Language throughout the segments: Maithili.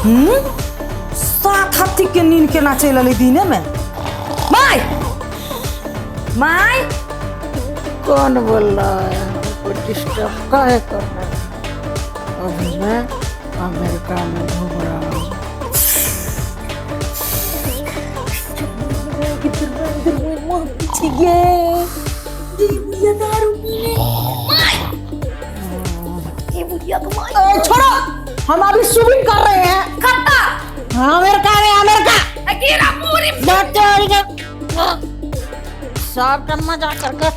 हम्म सात हफ्ते के नींद केना चलि एलै दिने में माय माय कौन बोल रहा है हमको डिस्टर्ब काहे कर रहा है? अभी मैं अमेरिका में घूम रहा हूँ। ए, छोड़ो, हम अभी शूटिंग कर रहे हैं। कत्ता अमेरिका में, अमेरिका। सब टम्मा मजा करके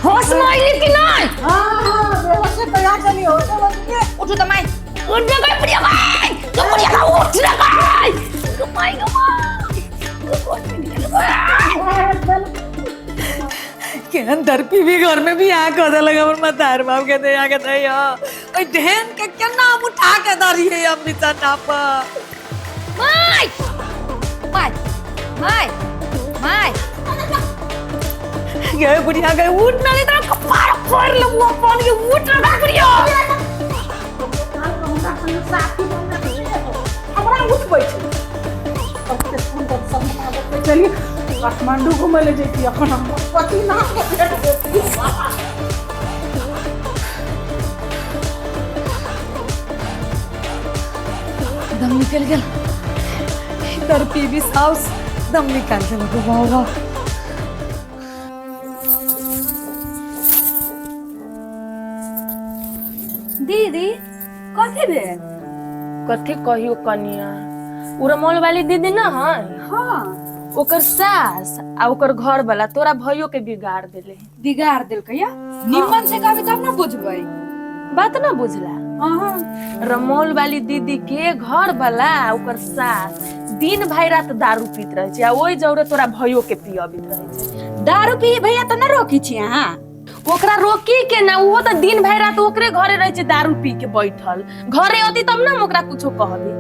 होश में आइली कि नहीं? हाँ हाँ, बेहोश से तैयार चली हो तो बस ये। उठो त माई, उठ ना गई बुढ़िया गई, तो बुढ़िया का उठ ना गई, तो माई गो माई, तो कौन निकल गया? केहन दर्पी भी घर में भी आ कह देलक हमर मतार बाप के दे आ के दे ओइ ढेन के केना हम उठा के दरिए हम बिछाना पर। माई माई माई माई गए बुढ़िया गए, उठ ना नहीं तेरा कपार फोड़ लूं अपन के, उठ ना बुढ़िया। हमरा उठबै छै सबके सुन्दर समझाबै। चली काठमांडू घुमै ले जैती, अखन हम पति ना के भेट देती। दम निकल गेल, इधर पीबी साउस दम निकाल देलक। बाबा दीदी कथी भेल? कथी कहियो कनिया, उ रमौल वाली दीदी न है? हाँ। ओकर सास आ ओकर घर वाला तोरा भयो के बिगाड़ देले। बिगाड़ देलकै या? निम्मन से कहबै तब न बुझबै। बात न बुझला। हाँ। रमौल वाली दीदी के घर वाला आ ओकर सास दिन भरि रात दारू पीत रहे छै आ ओहि जौरे तोरा भयो के पियबित रहे छै। दारू पी भैया तऽ न रोकी छी अहाँ? ओकरा रोकी के ना, उहो तऽ दिन भरि रात ओकरे घरे रहे छै दारू पी के बैठल। घरे अती तब न हम ओकरा कुछो कहबे।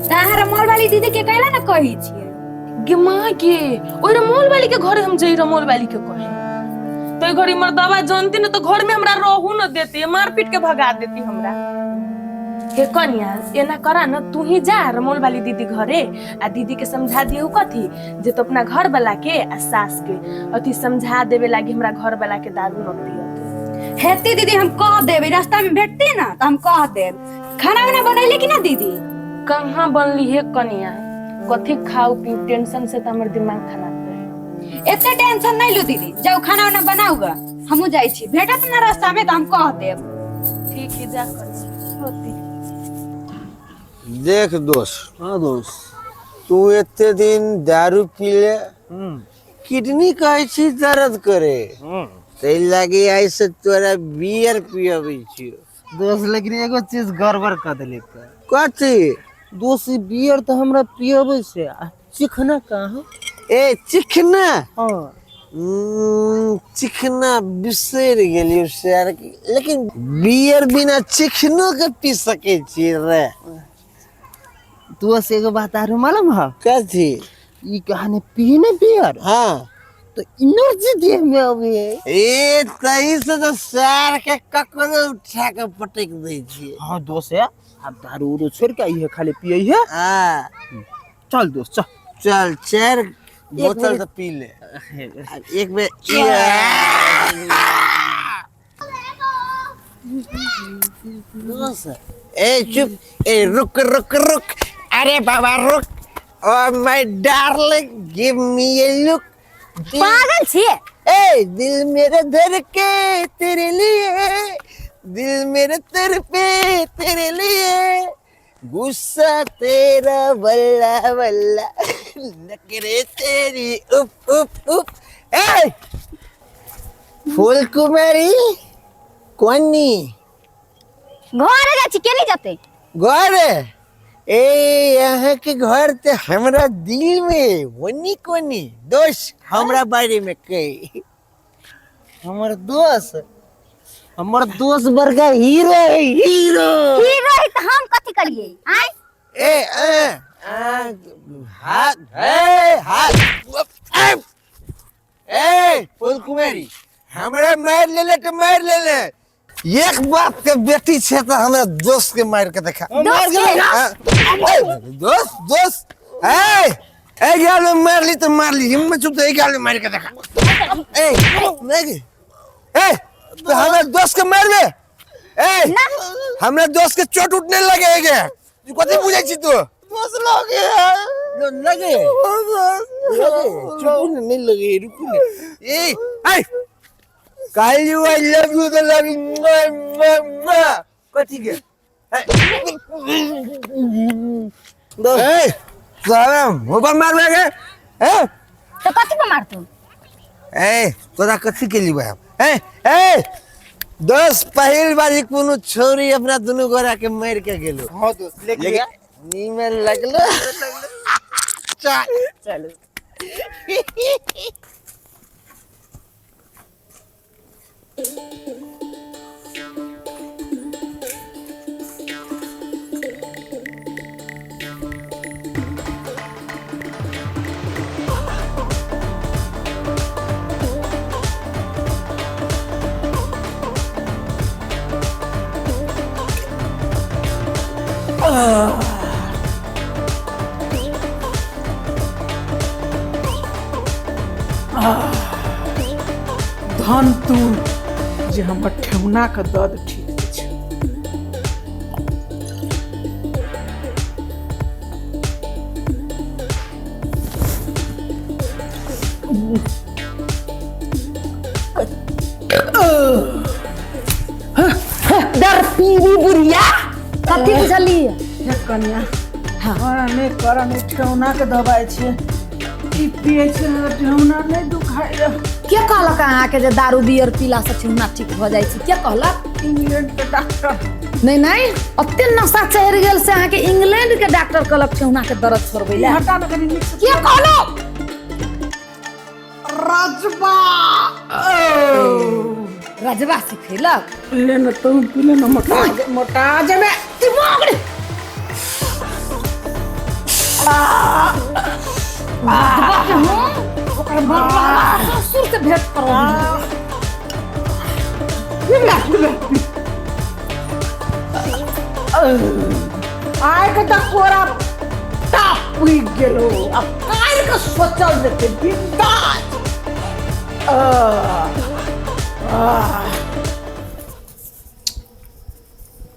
तऽ अहाँ रमौल वाली दीदी के कैला न कहै छियै? गे माँ गे, ओहि रमौल वाली के घरे हम जई रमौल वाली के कहे तो ओहि घड़ी मर्दवा जानती न तो घर में हमरा रहू न देती, मार पीट के भगा देती हमरा के। कनिया एना करा न, तू ही जा रमौल वाली दीदी घरे आ दीदी के समझा दियौ कथी जे तो अपना घर वाला के आ सास के अथी समझा देवे लागी हमरा घर वाला के दारू न पियते। हेती दीदी, हम कह देबै, रास्ता में भेटती ना तऽ हम कह देब। खाना उना बनैली कि ना दीदी? कहाँ बनली हे कनिया, कथी खाऊ पीऊ, टेंशन से तो हमर दिमाग खराब रहे। एते टेंशन नहीं लू दीदी, जाऊ खाना उना बनाऊ गा, हमहूँ जाइ छी, भेटत ना रास्ता में तऽ हम कह देब। ठीक है जा कनिया। होती देख दोस्त। हाँ दोस्त। तू एते दिन दारू पीले, किडनी कहै छी दर्द करे, ताहि लागी आइ से तोरा बियर पियबै छियो। दोस्त लेकिन एगो चीज गड़बड़ कर देली। कथी? दोस्त ई बियर तऽ हमरा पियबै से आ चिखना कहाँ? ए चिखना? हाँ। चिखना बिसरि गेलियो सर, लेकिन बियर बिना चिखनो के पी सकै छी रे। दोस्त एगो बात आरो मालूम है? कथी? ई कहानी पी ने बियर। हाँ। तो एनर्जी देह में अबै है। ए तही से तो सर के ककरो उठा के पटक दै छियै। हाँ दोस्त है, अब दारू उरू छोड़ के इहे खाली पियै है। हाँ। चल दोस्त चल। चल 4 बोतल तो पी ले एक बेर। ए चुप, ए रुक रुक रुक, अरे बाबा रुक, ओ my darling give me a look. पागल छियै? ए दिल मेरे धड़के तेरे लिए, दिल मेरे तड़पे तेरे लिए, गुस्सा तेरा बल्ला बल्ला, नखरे तेरी उप उप उप। ए फूल कुमारी कोनी घरे जाइ छी, केनी जेतै? घर? ए यहाँ के घर ते हमरा दिल में वनी कोनी दोष हमरा बारे में कही। हमर दोस्त, हमर दोस्त बड़का हीरो है, हीरो। हीरो है तऽ हम कथी करियै? आँय? ए ए आ, हाथ ए हाथ ए ए फूल कुमारी हमरा मार लेले तो मार लेले एक बाप के बेटी छे तो हमरा दोस्त के मार के देखा दोस्त के? हाँ, ए, दोस्त दोस्त ए ए गाल में मार ली तो मार ली हिम्मत चुप तो एक गाल में मार के देखा ए नहीं ए तो हमरा दोस्त के मार दे ए हमरा दोस्त के चोट उठने लगे गे तू कथी बुझै छी तू दोस्त लगे लगे लगे चुप ने नहीं लगे रुकू ने ए ए काल you I love you the love you कथी के ए सारा मोबाइल मारबे के ए तो कथी पर मारतू ए तोरा कथी के लिए हम ए ए दोस्त पहिल बारी कोनो छोरी अपना दुनू गोरा के मार के गेलो हाँ दोस्त लेकिन लेकिन नीमन लगलो चल चलो धन तू जे हमर ठेहुना के दर्द ठीक छै। डर पीवी बुढ़िया कथी बुझली हे कन्या हाँ नहि कर नहि ठेहुना के दबाइ छै ई पियै छै तऽ ठेहुना नहि दुखाइ के कहलक अहाँके जे दारू बियर पीला से ठेहुना ठीक भऽ जाइ छै के कहलक इंग्लैंड के डॉक्टर नहीं नहीं अते नशा चढ़ि गेल से अहाँके इंग्लैंड के डॉक्टर कहलक ठेहुना के दर्द छोड़बै ले हटा ने कनि नीक से के कहलक रजबा रजबा सिखेलक ले न तू पी ले न मोटा मोटा जेबे दिमाग रे रजबा के हम ओकर बाप ससुर से भेंट करब आइ के तऽ कोरा टाप उगि गेलो आब काल्हि के सोचल जेतै बिंदास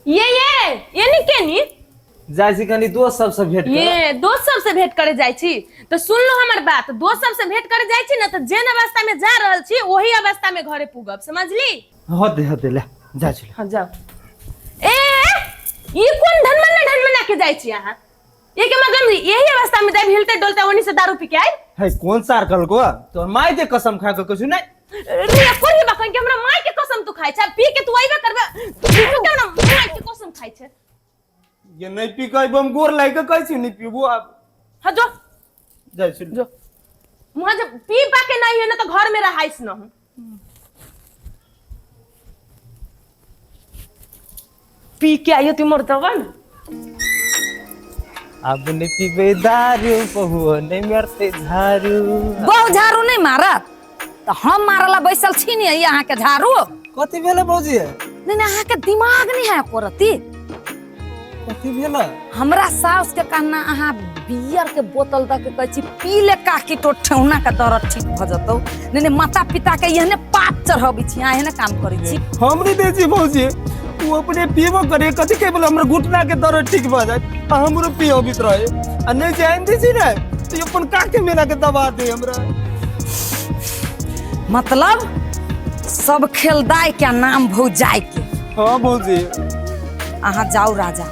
ये ये नी के नी जाइ छी कनी दोस्त सबसे भेंट करे। ये दोस्त सबसे भेंट करे जाइ छी तो सुन लो हमर बात दोस्त सबसे भेंट करे जाइ छी ना तो जेन अवस्था में जा रहल छी वही अवस्था में घरे पुगब समझली हद हद ले जाइ छी हाँ जाओ ए ये कोन ढनमना ढनमना के जाइ छी अहाँ ये के मतलब यही अवस्था में जाब हिलते डोलते ओनी से दारू पी के आइ है कोन सार कहलको तोर माय के कसम खा के कहछु नहीं रे कोन ही बकन के हमरा माय के कसम तू खाइ छै पी के तू आइबे करबे तू के हमरा माय के कसम खाइ छै ये नहीं पी के हम गोर लाग के कहै छी नहीं पीबो आब हाँ जो जाइ छी जो वहां जब पी पा के नहीं है ना तो घर में रहाइस न हूँ पी के आइयो तू मरतबा न अब नहीं पीबे दारू बहु नहीं मरते झारू बहु झाड़ू नहीं मारत तो हम मारला बैसल छी ने अहाँके झाड़ू कथी भेलै भौजी नहीं नहीं अहाँके दिमाग नहीं है कोरती कथी भेलै हमरा साउस के कहना अहाँ बियर के बोतल दऽ के कहै छी पी ले काकी तो ठेहुना के दर्द ठीक भऽ जतौ नहीं नहीं माता पिता के एहने पाप चढ़बै छी अहाँ एहने काम करै छी हम नहीं दै छी भौजी तू अपने पीबो करे कथी के बोले हमरा घुटना के दर्द ठीक भऽ जाए आ हमरो पियबित रहे आ नहीं जान दै छी ने तो अपन काके मेला के दबा दे हमरा मतलब सब खेल दाय के नाम भौजाय के हाँ भौजी अहाँ जाउ राजा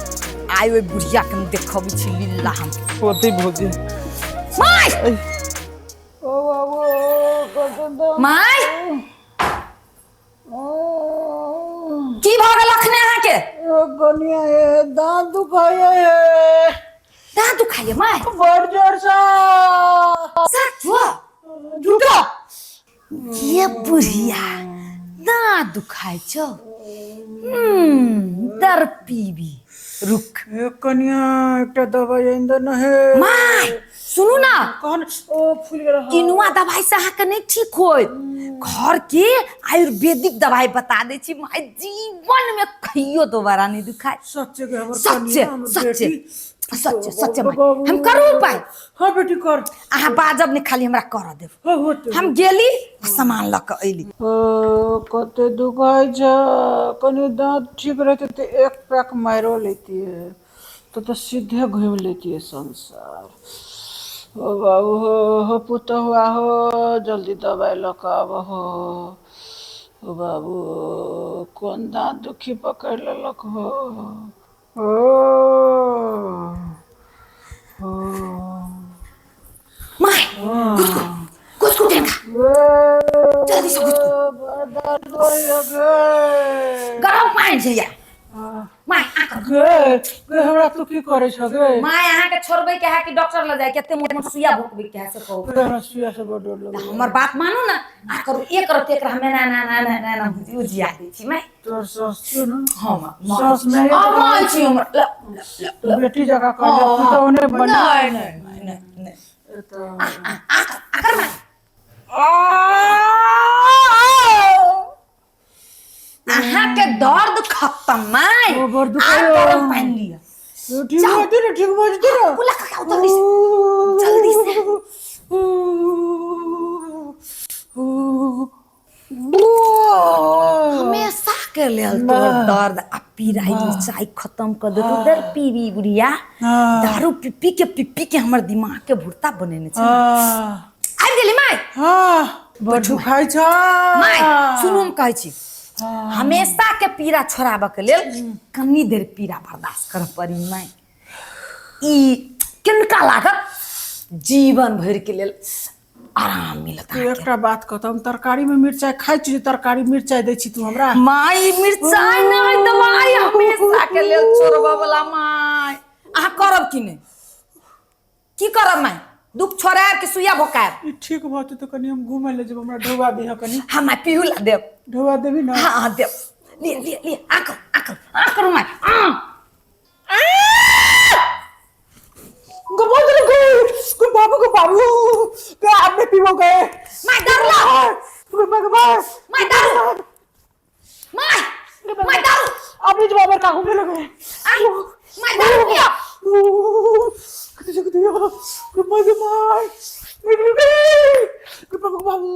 आइ ओहि बुढ़िया के हम देखबै छी लीला हम होती भौजी माय ओ बाबू कत माय की भऽ गेल अखने अहाँके ओ कनिया हे दांत दुखाइए हे दाँत दुखाइए माय बड़ जोर से सच हुआ झूठा ये बुढ़िया दाँत दुखाइ छौ दाँत बियर पीबी। रुक हे कनिया, एकटा दवाई आनि दे न हे। माय सुनू ना। कौन ओ फूल गेल। किनुआ दवाई से अहाँके नहीं ठीक होत, घर के आयुर्वेदिक दवाई बता दै छी माय, जीवन में कहियो दोबारा नहीं दुखाय। सच्चे के हमर सच्चे कनिया, हमर सच्चे बेटी। सच्चे सच्चे माय, हम करू उपाय। हाँ बेटी कर। अहाँ बाजब नहीं, खाली हमरा कर देब। हाँ होते। हम गेली आ सामान लऽ कऽ अयली। ओ कते दुखाइ छै, कनि दाँत ठीक रहते तऽ एक पैक मारियो लेतियै तो सीधे घूमि लेतियै संसार। ओ बाबू हो, हो पुतहु हो, जल्दी दवाइ लऽ कऽ आबऽ हो। ओ बाबू कोन दाँत दुखी पकड़ि लेलक हो। ओ हो my घुसकू घुसकू टेंका, जल्दी से घुसकू। बड़ दर्द होइए गे। गरम पानि छै या my आकर। गे गे हमरा तू की करै छ गे? My अहाँके छोड़बै के है कि डॉक्टर लग जाय के एते मोट मोट सुइया भोकबै के है से कहू। गे, हमरा सुइया से बड़ डर लगैए। हमर बात मानू ना, आ करू एक रत्ती एकरा हम एना एना एना एना एना उजिया दै छी my. तोर सास छौ न? हाँ माँ, माँ। सास नहि हाँ, माँ छी हमर। ल, ल, ल, तो बेटी जकाँ कहले तू तऽ ओने बना। नहीं नहीं नहीं नहीं। तऽ आ आ आ कर, आ कर my. अहाँ के दर्द खत्म my. ओ, बड़ आ दुखाइयो। गरम पानि लिअ। ठीक भऽ जेतै ने? ठीक भऽ जेतै ने? कुला काका, जल्दी से जल्दी से। हमेशा के लेल तोहर दर्द आ पीड़ा मिरचाई खत्म कर देतो। दर पीबी बुढ़िया, दारू पी पी के पी पी के हमर दिमाग के भुरता बनेने छै। आबि गेली my? बड़ दुखाइ छ। My सुनू, हम कहै छी हमेशा के पीड़ा छोड़ाबऽ के लेल कनी देर पीड़ा बर्दाश्त करऽ पड़ी my. ई किनका लागत जीवन भरि के लेल आराम मिलत। तू एकटा बात कहत, हम तरकारी में मिरचाई खाइ छी, तरकारी मिरचाई दै छी तू हमरा? माय मिरचाई नहि, दवाई हमेशा के लेल छोड़बऽ वाला my. अहाँ करब कि नहि? की करब माय, दुख छोड़ायब कि सुइया भोकायब? ई ठीक भऽ जेतै तऽ कनि हम घुमै लए जेबै, हमरा ढोआ दिहऽ कनि। हाँ my, Pihu ला देब। ढोआ देबी ने? हाँ हाँ देब। लिए लिए लिए, आ करू आ करू आ करू my. आ गो बोल गो गो बाबू, गो बाबू गो, आपने पीवो गए। My डरला। गो भगवान। My दारू, my my दारू। आपने जो बाबर का घूमने लगे। आ my दारू पियो। गो गो बाबू।